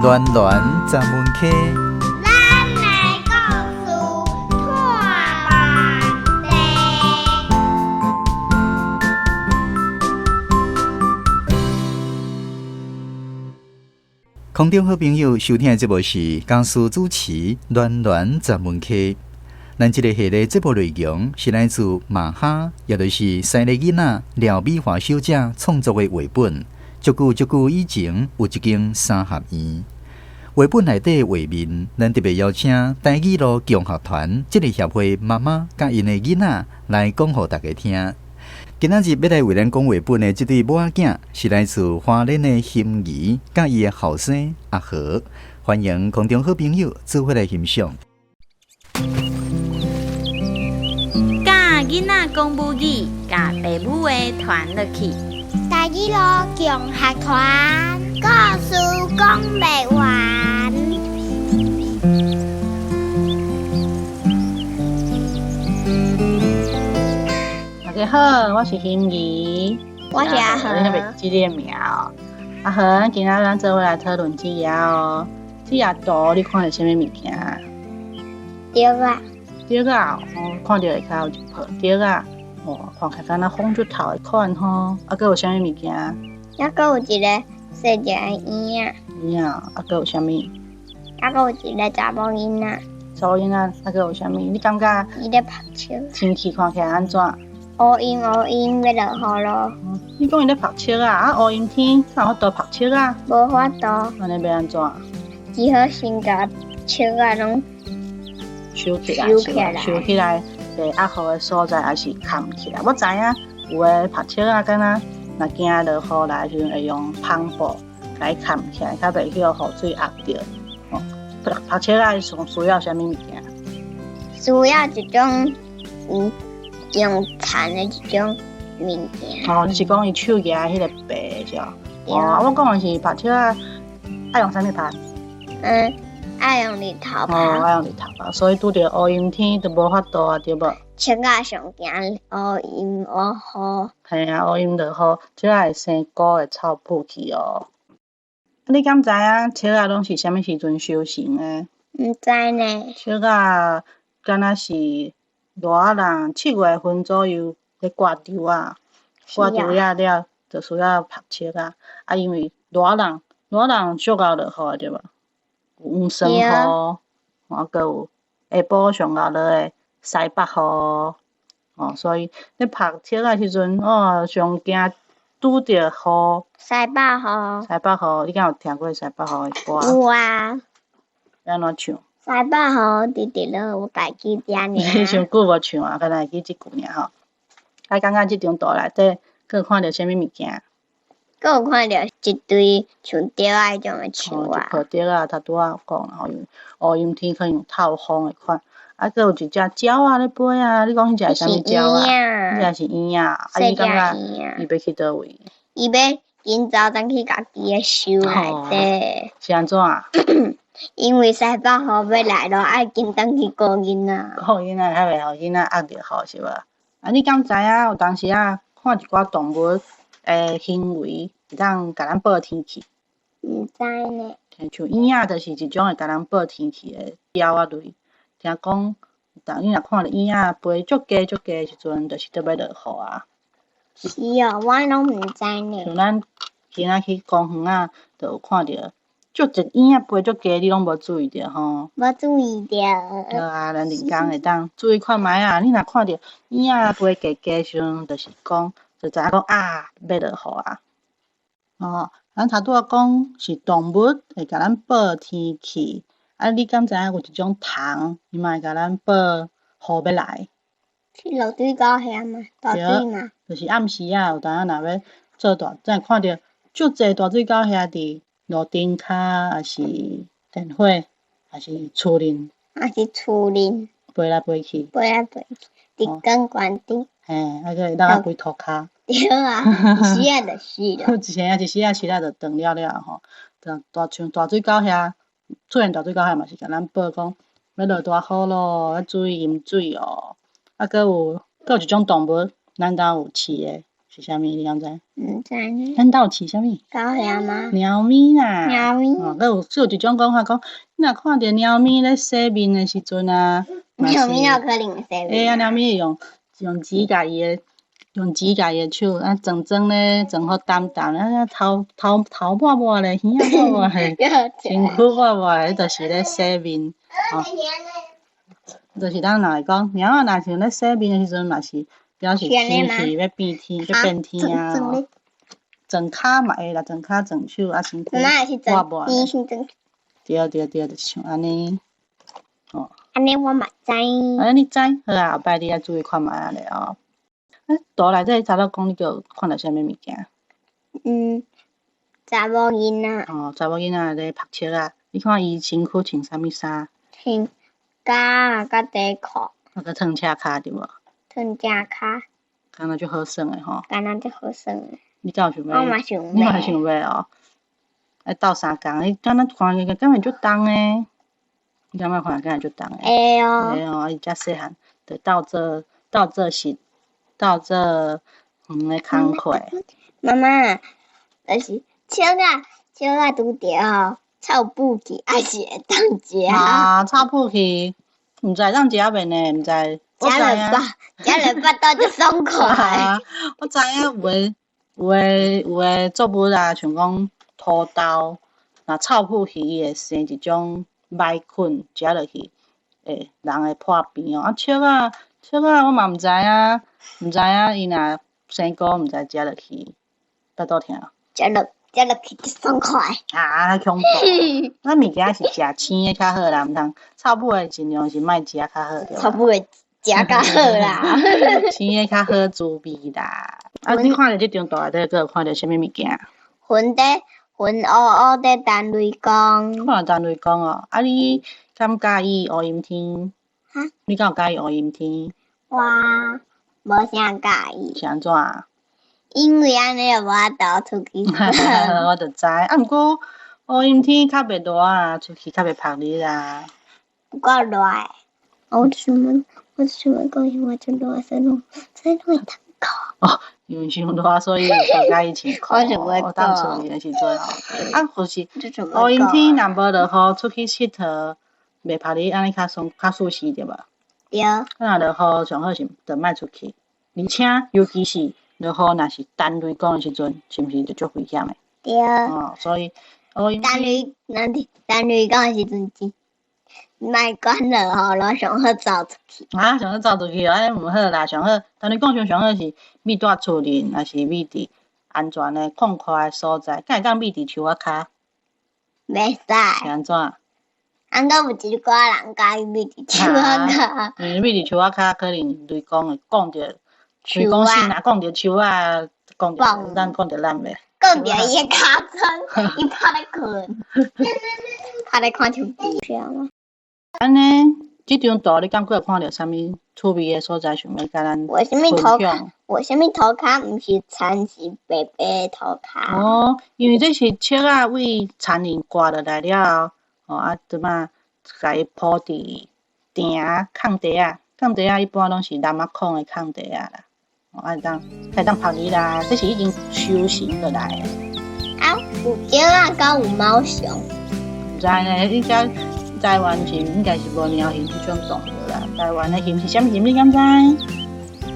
暖暖十文溪，咱的故事托万地。空中好朋友收聽的節目是江蘇主持暖暖十文溪。咱這个系列節目內容是來自馬哈，也就是西麗囡仔廖美華小姐創作的繪本。足久足久以前，有一間三合院。繪本內底畫面，咱特別邀請台語路共學團這個協會媽媽佮𪜶的囡仔來講予大家聽。今仔日欲來為咱講繪本的這對母仔囝，是來自花蓮的馨儀佮伊的後生阿和。歡迎空中好朋友做伙來欣賞。教囡仔講母語，共爸母的傳落去。台語路共學團，故事講袂完。大家好，我是馨儀，我是阿和。你閣袂記你的名哦？阿和，咱今仔咱做伙來討論這頁哦。這頁圖你看著啥物物件？竹仔。竹仔哦，看著下跤有一抱竹仔，哦，看起來敢若風出頭的款吼。啊，閣有啥物物件？啊，閣有一個細隻的嬰仔。嬰仔，啊，閣有啥物？啊，閣有一個查某囡仔。查某囡仔，啊，閣有啥物？你感覺？伊咧曝笑。天氣看起來按怎？烏陰烏陰，欲落雨囉。你講伊咧曝笑啊？啊，烏陰天，哪有法度曝笑啊？無法度。按呢欲按怎？只好先共笑仔攏收起來，收起來，袂壓雨的所在，抑是崁起來。我知影有的曝笑仔，敢若若驚落雨來的時陣，會用帆布共伊崁起來，較袂去予雨水壓著。哦，曝笑仔上需要啥物物件？需要一種用田的一種物件。哦，你是講伊手舉彼个白是無？哦，我講的是曝笑仔愛用啥物曝？嗯，愛用日頭曝。哦，愛用日頭曝，所以拄著烏陰天就無法度啊，對無？笑仔上驚烏陰烏雨。嘿啊，烏陰落雨，笑仔會生菇會臭噗去哦。你敢知影笑仔攏是啥物時陣收成的？毋知呢。笑仔敢若是熱仔人7月份左右咧割稻仔，割稻仔了就需要曝笑仔。啊，因為熱仔人，熱仔人足𠢕落雨的對無？有黃酸雨，啊，閣有下晡上𠢕落的西北雨，哦，所以咧曝笑仔時陣，哦，上驚拄著雨。西北雨。西北雨，你敢有聽過西北雨的歌？有啊。欲按怎唱？西北雨直直落，我家己聽爾。傷久無唱啊，敢若會記這句爾吼。啊，感覺這張圖內底，閣有看著啥物物件？閣有看著一堆像竹仔彼種的樹啊。哦，一棵竹仔，頭拄仔有講啦吼，因為烏陰天可能有透風的款。啊，閣有一隻鳥仔咧飛啊！你講彼隻是啥物鳥啊？彼隻是鶯仔。啊，你感覺伊欲去佗位？伊欲緊走轉去家己的樹內底。是按怎？因為西北雨欲來囉，愛緊轉去顧囡仔。顧囡仔，較袂予囡仔壓著雨是無？啊，你敢知影有當時仔看一寡動物的行為，會當共咱報天氣？毋知呢。像鶯仔就是一種會共人報天氣的鳥仔類。聽講，當你若看著鶯仔飛足低足低的時陣，就是著欲落雨啊。是哦，我攏毋知呢。像咱今仔去公園仔，就有看著足濟鶯仔飛足低，你攏無注意著吼？無注意著。對啊，咱人工會當注意看覓啊！你若看著鶯仔飛低低的時陣，就是講，就知影講啊，欲落雨啊。哦，咱頭拄仔講是動物會共咱報天氣，啊，你敢知影有一種蟲，伊嘛會共咱報雨欲來？是落水狗遐嗎？大水嗎？就是暗時仔有當仔若欲做大，才會看著足濟大水狗遐佇路燈跤，抑是電火，抑是厝裡。抑是厝裡。飛來飛去。飛來飛去，佇玄關頂。嘿，啊閣會落啊規塗跤。對啊，一時仔就死了。一時仔一時仔時仔就斷了了吼，大像大水狗遐，出現大水狗遐嘛是共咱報講欲落大雨囉，愛注意飲水哦。啊，閣有閣有一種動物，咱兜有飼的，是是啥物？你敢知？毋知呢。咱兜饲啥物？狗遐嗎？貓咪啦。貓咪。哦，閣有有一種講法講，你若看著貓咪咧洗面的時陣啊，貓咪哪有可能洗面？會啊，貓咪會用指甲伊的，用指共伊的手啊，裝裝咧，裝予澹澹，啊頭頭頭抹抹咧，耳仔抹抹咧，身軀抹抹咧，彼就是咧洗面。吼，就是咱人會講，貓仔若像咧洗面的時陣嘛是表示天氣欲變天，欲變天啊。裝跤嘛會啦，裝跤裝手啊，身軀抹抹。對對對，就是像按呢。哦。按呢我嘛知。按呢你知，好啊，後擺你愛注意看覓仔咧哦。圖內底頭拄講你閣有看著啥物物件？查某囡仔。哦，查某囡仔咧曝捒仔，你看伊身軀穿啥物衫？穿膠仔佮短褲。啊，閣褪车跤對無？褪车跤。敢若足好耍的吼。敢若足好耍的。你敢有想欲？我嘛想欲。你嘛想欲哦？愛鬥相共，你敢若看起來敢會足重的？你感覺看敢會足重的？會哦。會哦，啊伊遮細漢，就鬥做鬥做穡，鬥做遠的工課。媽媽，就是笑仔笑仔拄著吼，臭疕去，抑是會當食？啊，臭疕去，毋知會當食袂呢？毋知。食落腹，食落腹肚就爽快。我知影有的有的有的作物啊，像講土豆，若臭疕去，伊會生一種歹菌，食落去會人會破病哦。啊，笑仔笑仔，我嘛毋知影，毋知影伊若生菇，毋知食落去腹肚疼。食落去就爽快。啊，恐怖！咱物件是食生的較好啦，毋通臭疕的盡量是莫食較好。臭疕的食較好啦。生的較好滋味啦。啊，你看著這張圖內底，閣有看著啥物物件？雲佇雲烏烏佇陳雷公。看著陳雷公哦，啊，你敢佮意烏陰天？哈？你敢有佮意烏陰天？我無啥佮意。是按怎？因為按呢就無法度出去。我就知，啊，毋過烏陰天較袂熱啊，出去較袂曝日啊。有夠熱的。我想欲，我想欲講是我足熱，所以攏所以攏會褪褲。哦，因為傷熱，所以無佮意穿褲。我當厝裡的時陣哦，啊，就是烏陰天若無落雨，出去𨑨迌袂曝日，按呢較爽較舒適對無？對。啊，若落雨上好是就莫出去，而且尤其是落雨，若是陳雷公的時陣，是毋是就足危險的？對。哦，所以烏陰陳雷，若佇陳雷公的時陣真，莫管落雨，攏上好走出去。啊，上好走出去，按呢毋好啦。上好，陳雷公上好是覕蹛厝裡，抑是覕佇安全的曠闊的所在，敢會當覕佇樹仔跤？袂使。是按怎？啊，閣有一寡人佮意覕佇樹仔跤。因為覕佇樹仔跤，可能雷公會講著，雷公線若講著樹仔，講著咱講著咱袂。講著伊的尻川，伊趴咧睏，趴咧看手機。按呢，這張圖你敢閣有看著啥物趣味的所在？想欲共咱為啥物分塗跤享？為啥物塗跤毋是田，是白白的塗跤？哦，因為這是捒仔為田裡割落來了後，哦啊，這擺共伊鋪佇埕空地仔，空地仔一般攏是湳仔孔的空地仔啦。哦，啊會當會當曝日啦，這是已經收成落來的。啊，有鳥仔，敢有貓熊？毋知呢，你遮台灣是應該是無貓熊這種動物啦。台灣的熊是啥物熊？你敢知？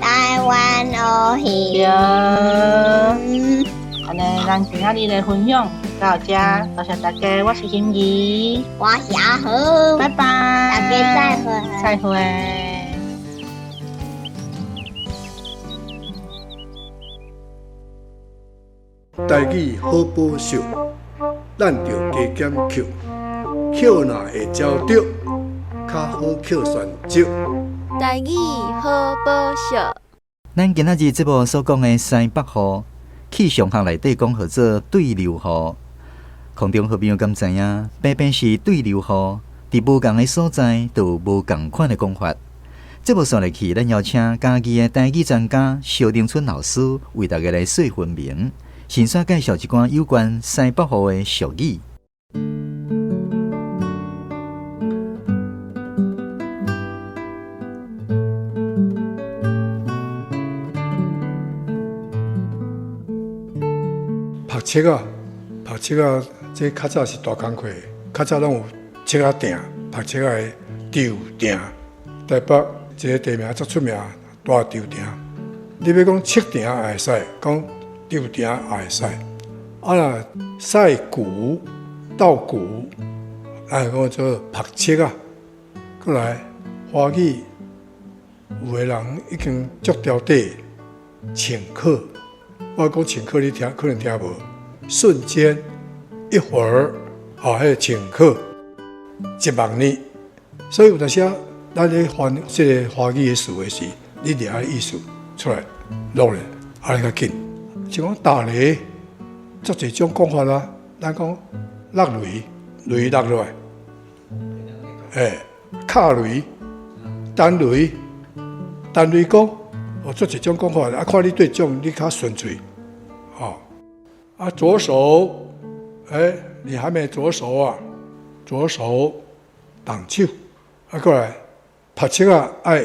台灣烏熊。對。按呢，咱今仔日的分享就到遮，多謝大家，我是欣怡，我是阿和，拜拜，大家再會，再會。台語好寶秀，咱著加減抾，抾若會招著，較好抾旋石。台語好寶秀。咱今仔日節目所講的西北雨，氣象學內底講號做對流雨。空中好朋友敢知影，平平是對流雨，佇無仝的所在，就有無仝款的講法。節目紲落去，咱邀請嘉義的台語專家蕭玲春老師為大家來細分明，先煞介紹一寡有關西北雨的俗語。七仔，曝七仔，这较早是大工课，较早攏有七仔埕，曝七仔的稻埕。台北一个地名足出名，大稻埕。你欲讲七埕也会使，讲稻埕也会使。啊若晒谷、稻谷，咱讲做曝七仔。过来，华语有的人已经足调底，顷刻。我讲顷刻，你听可能听无。瞬间，一会儿，哦，彼个顷刻，一望呢。所以有当时啊，咱咧翻这个华语的词的时，你掠意思出来落咧，按呢较紧。像讲打雷，足济种讲法啦。咱讲落雷，雷落落来，欸，敲雷、弹雷、弹雷鼓，哦，足济种讲法，啊，看你对种你较顺喙，哦，啊，左手，欸，你还没左手啊？左手挡手，啊，过来，曝七仔爱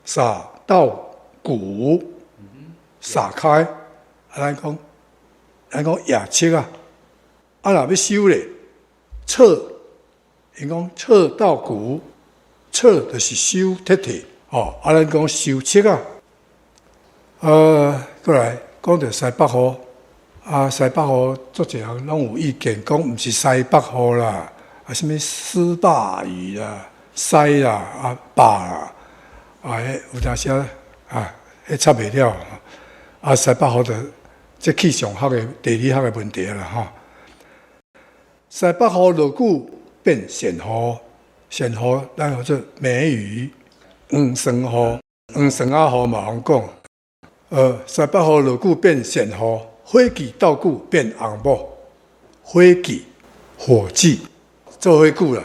撒稻谷，撒开，啊，咱讲野七仔，啊，若欲收咧，撤，𪜶讲撤稻谷，撤就是收撤退，哦，啊，咱讲收七仔，过来讲著西北雨，啊，西北雨足济人攏有意见，讲毋是西北雨啦，啊，啥物丝霸雨啦、西啦、啊霸啦，啊，彼有当时啊，彼插袂了，啊，西北雨就这气象学的、地理学的问题啦，吼。西北雨落久变霰雨，霰雨咱叫做梅雨、黄霜雨、黄霜仔雨嘛通讲。西北雨落久变霰雨，火炬斗久变红某，火炬、火炬做伙久啦。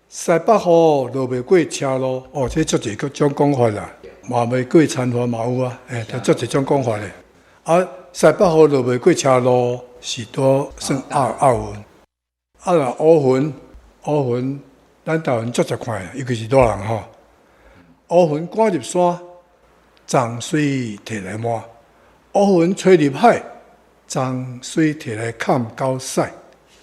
西北雨落袂过车路，哦，这足济种讲法啦，嘛袂过田岸嘛有啊，欸，足济种讲法咧。啊，西北雨落袂过车路是拄算押押韵。啊，若乌云，乌云，咱台湾足济看，尤其是大人吼。乌云赶入山，脏水提来抹；乌云吹入海，脏水提来崁狗屎。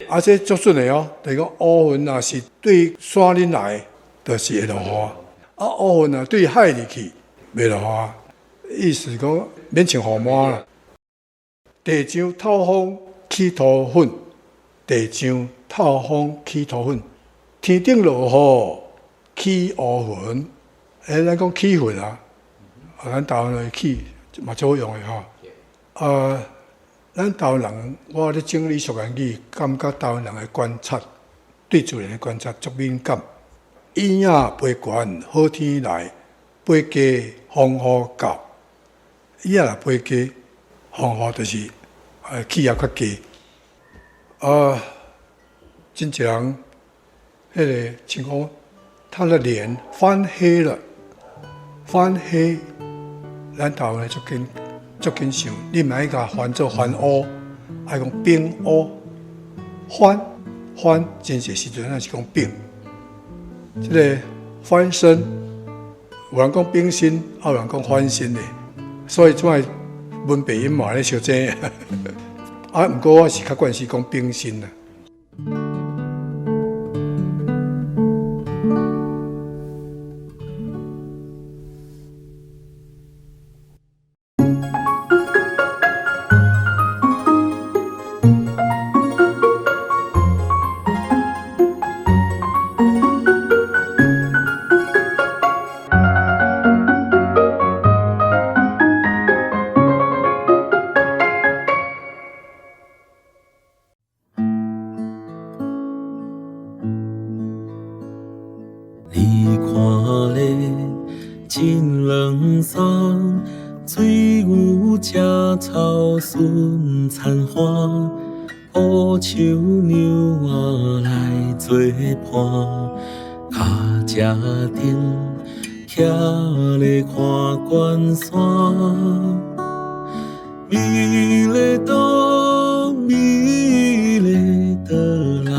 啊，这足准的哦。就是讲乌云若是对山顶来，就是会落雨；啊，乌云若对海入去，袂落雨。意思讲免穿雨帽啦。地上透风起土粉，地上透风起土粉，天顶落雨起乌云。欸，咱讲起云啊，啊，咱台湾的起嘛足好用的吼。啊，咱台湾人，我咧整理俗言语，感觉台湾人的观察，对自然的观察足敏感。椅仔飞悬，好天来；飞低，风雨到。椅仔若飞低，风雨就是气压较低。啊，真济人，彼个像讲，他的脸翻黑了，翻黑，咱台湾的足紧足紧想，你毋爱共翻做翻乌，爱讲变乌，翻翻真济时阵咱是讲变，这个翻身，有人讲变身，也有人讲翻身的，所以这摆文白音嘛咧相争，啊，毋过我是较惯势讲变身啦。你看咧，真软松，水牛食草顺田花，乌树娘仔来做伴，跤车顶徛咧看关山，美丽岛，美丽的咱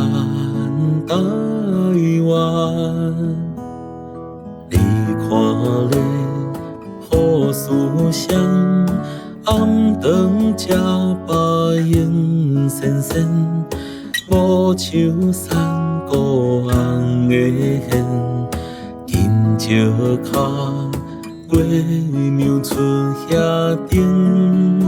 台湾。你看咧，好思想，暗顿吃饱闲，萱萱，無像山谷紅的現，緊石跤月娘厝遐頂。